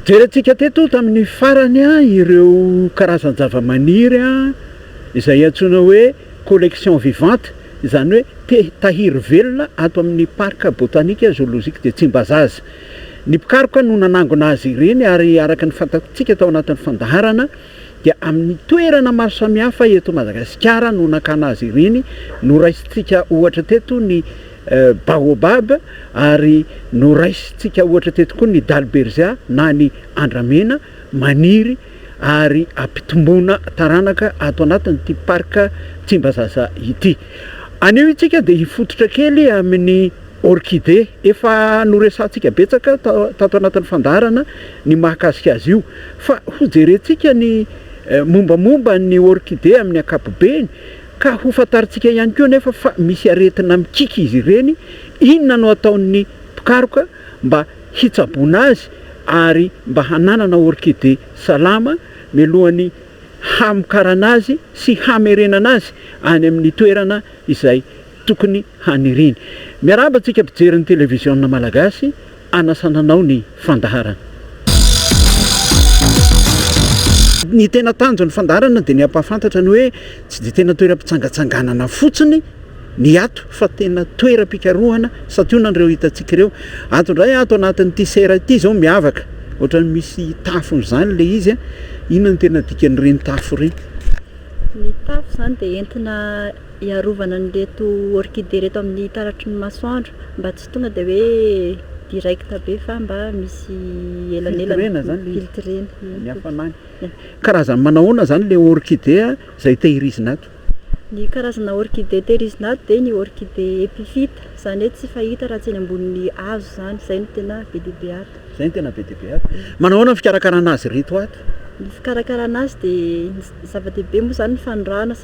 Nojerentsika teto tamin'ny farany ireo karazan-javamaniry izay antsoina hoe collection vivante, izany hoe tahiry velona ato amin'ny Parc Botanique Zoologique de Tsimbazaza. Ny mpikaroka no nanangona azy ireny ary araka ny fantatsika tao anatin'ny fandaharana dia amin'ny toerana maro samihafa eto Madagasikara no nakana azy ireny, noraisintsika ohatra teto ny Baobab ary noraisintsika ohatra teto koa ny Dalbergia na ny andramena maniry ary ampitomboina taranaka ato anatin'ity parc Tsimbazaza ity. Anio isika dia hifototra kely amin'ny orchidée. Efa noresahantsika betsaka tato anatin'ny fandaharana ny mahakasika azy io fa hojerentsika ny mombamomba ny orchidée amin'ny ankapobeny Ka ho fantarintsika ihany koa anefa fa misy aretina mikiky izy ireny, inona no ataon'ny mpikaroka mba hitsaboana azy ary mba hananana orchidée salama mialohan'ny hamokarana azy sy hamerenana azy any amin'ny toerana izay tokony haniriany. Miarahaba antsika mpijery ny televiziona malagasy Anasana anao ny fandaharana. Ny tena tanjon'ny fandaharana dia ny hampahafantatra ny hoe tsy dia tena toeram-pitsangatsanganana fotsiny ny ato fa tena toeram-pikarohana santionany ireo hitantsika ireo. Ato indray ato anatin'ity sera ity izao miavaka. Ohatran'ny misy tafony izany ilay izy. Inona no tena dikan'ireny tafo ireny? Ny tafo izany dia entina hiarovana an'ireto orchidées ireto amin'ny taratry ny masoandro mba tsy tonga dia hoe direct be fa mba misy elanelana. Filtrena zany le izy. Filtrena. Ny hafanany. Karazany manahoana zany le orchidée izay tehirizina ato? Ny karazana orchidée tehirizina ato dia ny orchidée epiphyte, izany hoe tsy fahita raha tsy eny ambonin'ny hazo izany, izay no tena be dia be ato. Izay no tena be dia be ato. Manahoana ny fikarakarana azy ireto ato? Ny fikarakarana azy dia ny zava-dehibe moa izany ny fanondrahana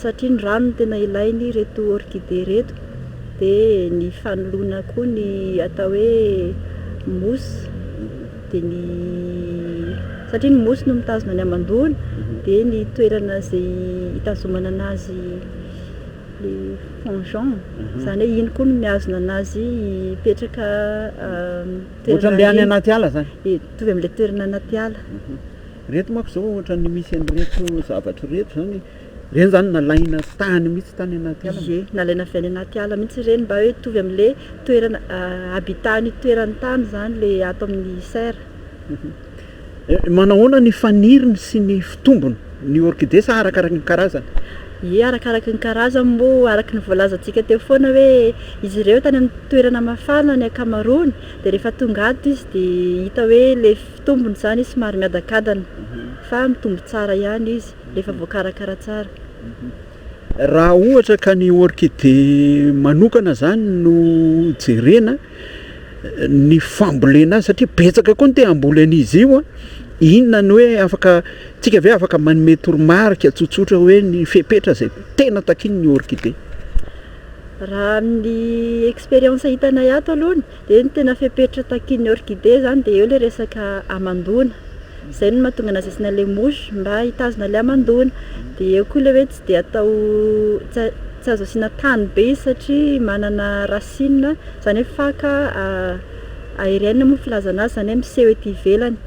satria ny rano no tena ilain'ireto orchidée ireto dia ny fanoloana koa ny atao hoe mousse dia ny satria ny mousse no mitazona ny hamandoana dia ny toerana izay hitazomana anazy le fond jaune izany hoe iny koa no mihazona anazy hipetraka Ohatran'ilay any anaty ala izany? Mitovy amin'ilay toerana anaty ala. Ireto manko izao ohatran'ny misy an'ireto zavatra ireto izany, ireny izany nalaina tany mihitsy tany anaty ala? Ie, nalaina avy any anaty ala mihitsy ireny mba hoe hitovy amin'ilay toerana, habitat ny toeran'ny tany izany ilay ato amin'ny serre. Manahoana ny faniriny sy ny fitombony ny orchidée sa arakaraky ny karazany? Ie, arakaraky ny karazany moa, araka ny voalazantsika teo foana hoe izy ireo tany amin'ny toerana mafana ny ankamaroany dia rehefa tonga ato izy dia hita hoe ilay fitombony izany somary miadakadana fa mitombo tsara ihany izy rehefa voakarakara tsara. Raha ohatra ka ny orchidée manokana izany no jerena, ny fambolena azy satria betsaka koa ny te hamboly an'izy io an, inona ny hoe afaka, tsika ve afaka manome toromarika tsotsotra hoe ny fepetra izay tena takian'ny orchidée? Raha amin'ny expérience hitanay ato aloha dia ny tena fepetra takian'ny orchidée izany dia eo ilay resaka hamandoana, izay no mahatonga anazy asiana ilay mouche mba hitazona ilay hamandoana, dia eo koa ilay hoe tsy dia atao tsy azo asiana tany be izy satria manana racine, izany hoe faka aérienne moa filazana azy, izany hoe miseho ety ivelany.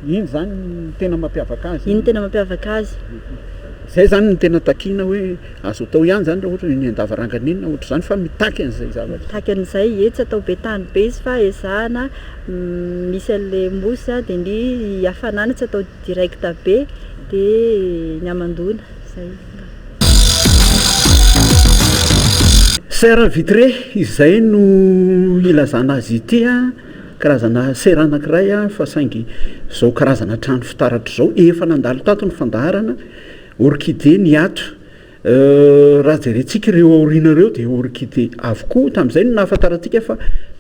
Iny izany no tena mampiavaka azy. Iny no tena mampiavaka azy. Izay izany no tena takiana hoe azo atao ihany izany raha ohatra hoe eny an-davarangana eny na ohatr'izany fa mitaky an'izay zavatra. Mitaky an'izay, ie tsy atao be tany be izy fa ezahana misy an'ilay mousse dia ny hafanana tsy atao direct be dia ny hamandoana, izay. Serre vitrée, izay no ilazana azy ity an. Karazana sera anankiray fa saingy izao karazana trano fitaratra izao efa nandalo tato ny fandaharana orchidée ny ato raha jerentsika ireo aoriana ireo dia orchidée avokoa tamin'izay no nahafantarantsika fa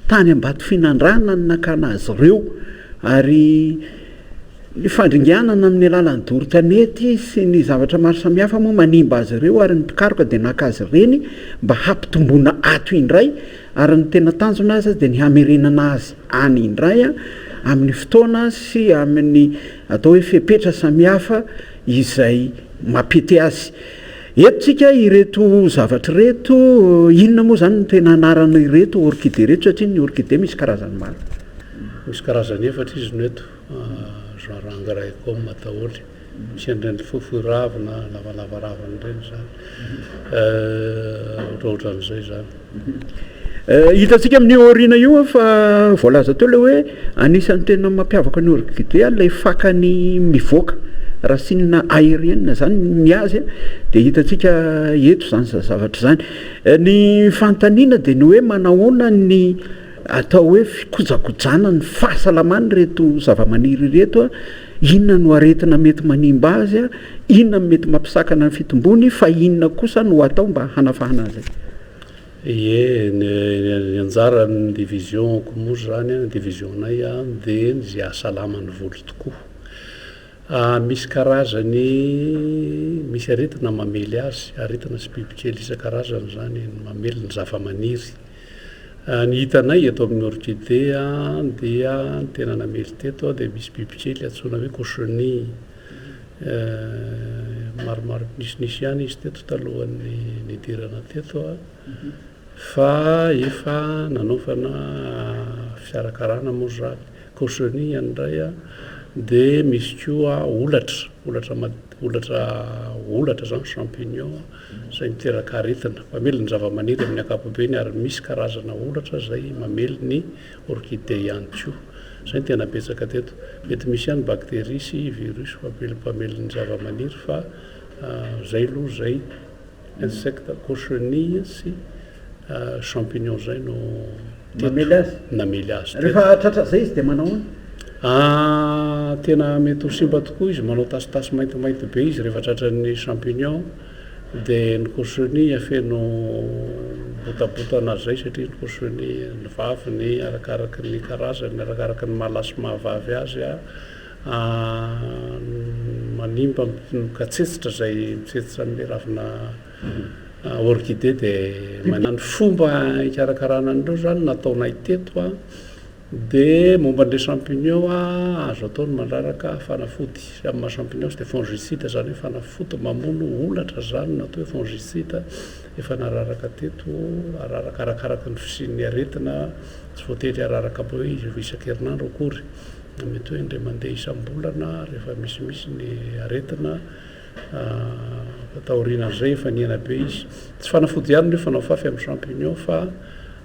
tany Ambatofinandrahana no nakana azy ireo ary Ny fandringanana amin'ny alalan'ny doro tanety sy ny zavatra maro samihafa moa manimba azy ireo ary ny mpikaroka dia naka azy ireny mba hampitomboana ato indray ary ny tena tanjona aza dia ny hamerenana azy any indray amin'ny fotoana sy amin'ny atao hoe fepetra samihafa izay mampety azy. Eto tsika ireto zavatra ireto, inona moa izany no tena anaran'ireto orchidée ireto satria ny orchidée misy karazany maro. Misy karazany efatra izy no eto, genre Angraecum daholo. Misy an'ireny fohifohy ravina, lavalava ravina ireny izany. Ohatrohatran'izay izany. Hitantsika amin'io aoriana io fa voalaza teo ilay hoe anisan'ny tena mampiavaka ny orchidée ilay fakany mivoaka, racine aérienne izany ny azy dia hitantsika eto izany zavatra izany. Ny fanontaniana dia ny hoe manahoana ny atao hoe fikojakojana ny fahasalaman'ireto zavamaniry ireto, inona no aretina mety manimba azy, inona no mety mampisakana ny fitombony, fa inona kosa no atao mba hanafahana an'izay? Ie, ny anjaran'ny division-ko moa izany, ny division-nay dia ny izay hahasalama ny voly tokoa. Misy karazany, misy aretina mamely azy, aretina sy bibikely isan-karazany izany no mamely ny zavamaniry. Ny hitanay eto amin'ny orchidée dia ny tena namely teto dia misy bibikely antsoina hoe cochenille. Maromaro nisinisy ihany izy teto talohan'ny nidirana teto fa efa nanaovana fikarakarana moa izany. Cochenille indray dia misy koa holatra, holatra holatra holatra izany champignon izay miteraka aretina. Mamely ny zavamaniry amin'ny ankapobeny ary misy karazana holatra izay mamely ny orchidée ihany koa. Izay no tena betsaka teto. Mety misy ihany bactérie sy virus mpamely ny zavamaniry fa izay aloha izay insecte cochenille sy champignon izay no teto. Namely azy? Namely azy teto. Rehefa tratra izay izy dia manao ahoana? Ah, tena mety ho simba tokoa izy, manao tasitasy maintimainty be izy rehefa tratran'ny champignon. Dia ny cochenille feno botabotana zay satria ny cochenille ny vaviny arakaraky ny karazany arakaraky ny maha lahy sy maha vavy azy manimba mikatsetsitra zay mitsetsitra an'le ravina orchidée dia ny fomba hikarakarana an'ireo zany nataonay teto a. Dia momba an'ilay champignon azo atao ny mandraraka fanafody amin'ny maha champignon azy dia fongicide izany hoe fanafody mamono holatra izany no atao hoe fongicide, efa nararaka teto, araraka arakaraka ny fisian'ny aretina, tsy voatery araraka be hoe isan-kerinandro akory, mety hoe indray mandeha isam-bolana rehefa misimisy ny aretina. Fa taorianan'izay efa nihena be izy. Tsy fanafody ihany ny hoe fanao fafy amin'ny champignon fa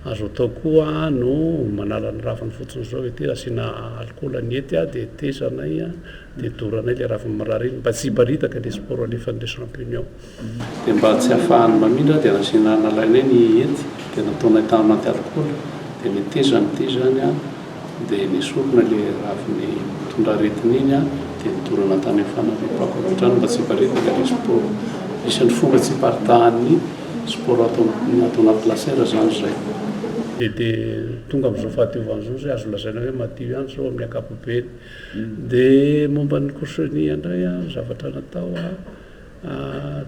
azo atao koa no manala ny raviny fotsiny izao ety, asiana alikaola ny ety dia tetezanay dia doranay ilay raviny marary iny mba tsy hiparitaka ilay spore alefan'ilay champignon. Dia mba tsy hahafahany mamindra dia nasiana nalainay ny hety dia nataonay tao anaty alikaola dia netezana ity izany an. Dia nesorina ilay raviny mitondra aretina iny dia nodorana tany amin'ny fanariam-pako avy hatrany mba tsy hiparitaka ilay spore. Isan'ny fomba tsy hiparitahan'ny spore ato ato anaty lasera izany izay. Dia tonga amin'izao fahadiovana izao izay azo lazaina hoe madio ihany izao amin'ny ankapobeny. Dia momba ny cochenille indray ny zavatra natao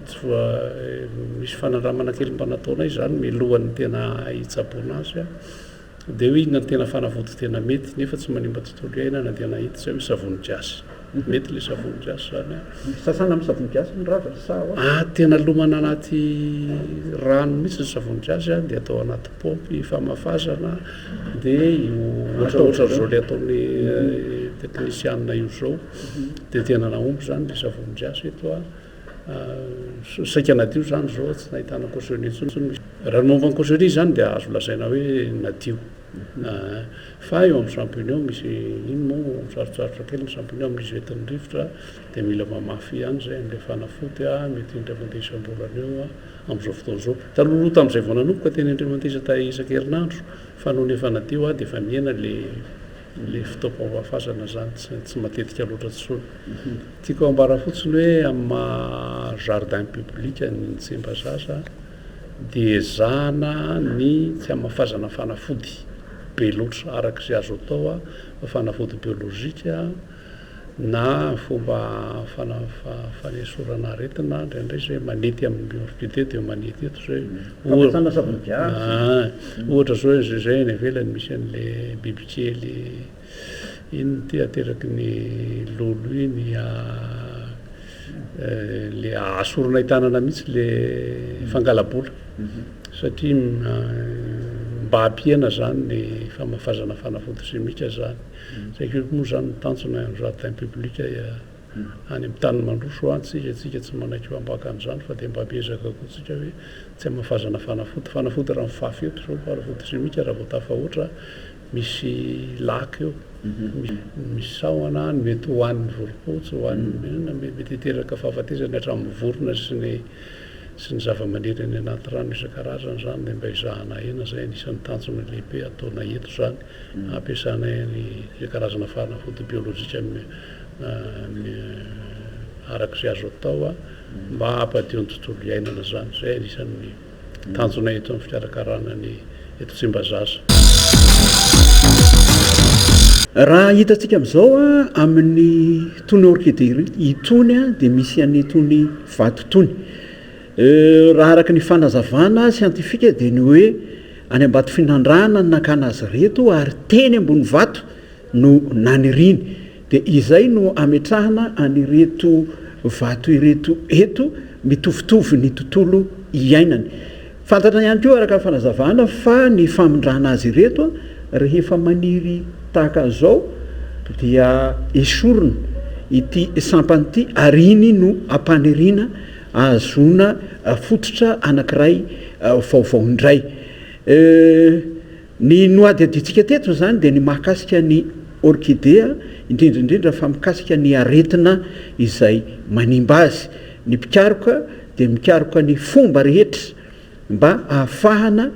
tsy voa misy fanandramana kely mba nataonay izany mialohan'ny tena hitsaboana azy. Dia hoe inona no tena fanafody tena mety nefa tsy manimba tontolo iainana dia nahita izay hoe savony gasy. Mety ilay savony gasy izany an. Sasana amin'ny savony gasy ny raviny sa ahoana? Ah, tena lomana anaty rano mihitsy ny savony gasy an, dia atao anaty paompy famafazana dia io ohatra ohatran'izao ilay ataon'ny teknisianina io izao dia tena nahomby izany ilay savony gasy eto an. Saika nadio izany izao, tsy nahitana cautionné intsony. Raha ny momba ny cautionné izany dia azo lazaina hoe nadio. Fa eo amin'ny champignon misy iny moa sarotsarotra kely ny champignon amin'izy entin'ny rivotra dia mila mamafy ihany izay amin'ilay fanafody mety indray mandeha isam-bolana eo amin'izao fotoana izao. Talohaloha tamin'izay vao nanomboka teny indray mandeha isan-kerinandro fa nony efa nadio dia efa nihena ilay Ilay fotoam-pamafazana izany tsy matetika loatra intsony. Tiako hambara fotsiny hoe amin'ny maha jardin public an'i Tsimbazaza dia ezahana ny tsy hamafazana fanafody be loatra araka izay azo atao fa fanafody biolojika na fomba fanesorana aretina indraindray izay manety amin'ny orchidée dia manety eto izay. Fampiasana savony gasy. Ohatra izao hoe izay any ivelany misy an'ilay bibikely inona ity ateraky ny lolo iny le asorina tanana mihitsy le fangala-bola satria. mba hampihena zany ny famafazana fanafody simika zany. Zay koa moa zany ny tanjona amin'ny jardin public any amin'ny tany mandroso any tsika, tsika tsy manaiky ho ambaka an'izany fa dia mba miezaka koa tsika hoe tsy hamafazana fanafody, fanafody raha mifafy eto zao fanafody simika raha vao tafahoatra misy lac eo, misy sahona any mety ho hanin'ny vorompotsy, ho hanin'ny inona, mety hiteraka fahafatesana hatramin'ny vorona sy ny sy ny zavamaniry any anaty rano isan-karazany izany dia mba ezahana ahena izay anisan'ny tanjona lehibe ataonay eto izany ampiasanay ny izay karazana fanafody biolojika araka izay azo atao mba hampadio ny tontolo iainana izany izay anisan'ny tanjona eto amin'ny fikarakarana ny eto Tsimbazaza. Raha hitantsika amin'izao amin'ny itony orchidée itony dia misy an'itony vato itony. Raha araka ny fanazavana siantifika dia ny hoe any Ambatofinandrahana no nakana azy ireto ary teny ambony vato no naniriany. Dia izay no ametrahana an'ireto vato ireto eto, mitovitovy ny tontolo iainany. Fantatra ihany koa araka ny fanazavana fa ny famindrana azy ireto rehefa maniry tahaka an'izao dia esorina ity sampany ity ary iny no ampaniriana ahazoana fototra anankiray vaovao indray. Ny nohadihadiantsika teto izany dia ny mahakasika ny orkidea, indrindra indrindra fa mikasika ny aretina izay manimba azy. Ny mpikaroka dia mikaroka ny fomba rehetra mba hahafahana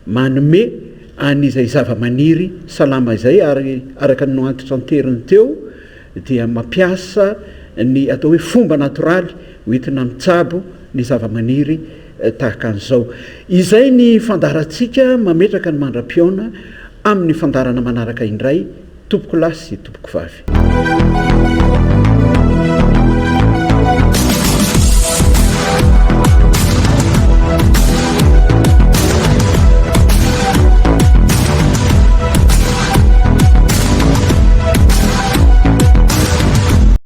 manome an'izay zavamaniry salama izay ary araka ny noantitranteriny teo dia mampiasa ny atao hoe fomba natoraly hoentina mitsabo ny zavamaniry tahaka an'izao. Izay ny fandaharantsika mametraka ny mandra-pihaona amin'ny fandaharana manaraka indray tompokolahy sy tompokovavy.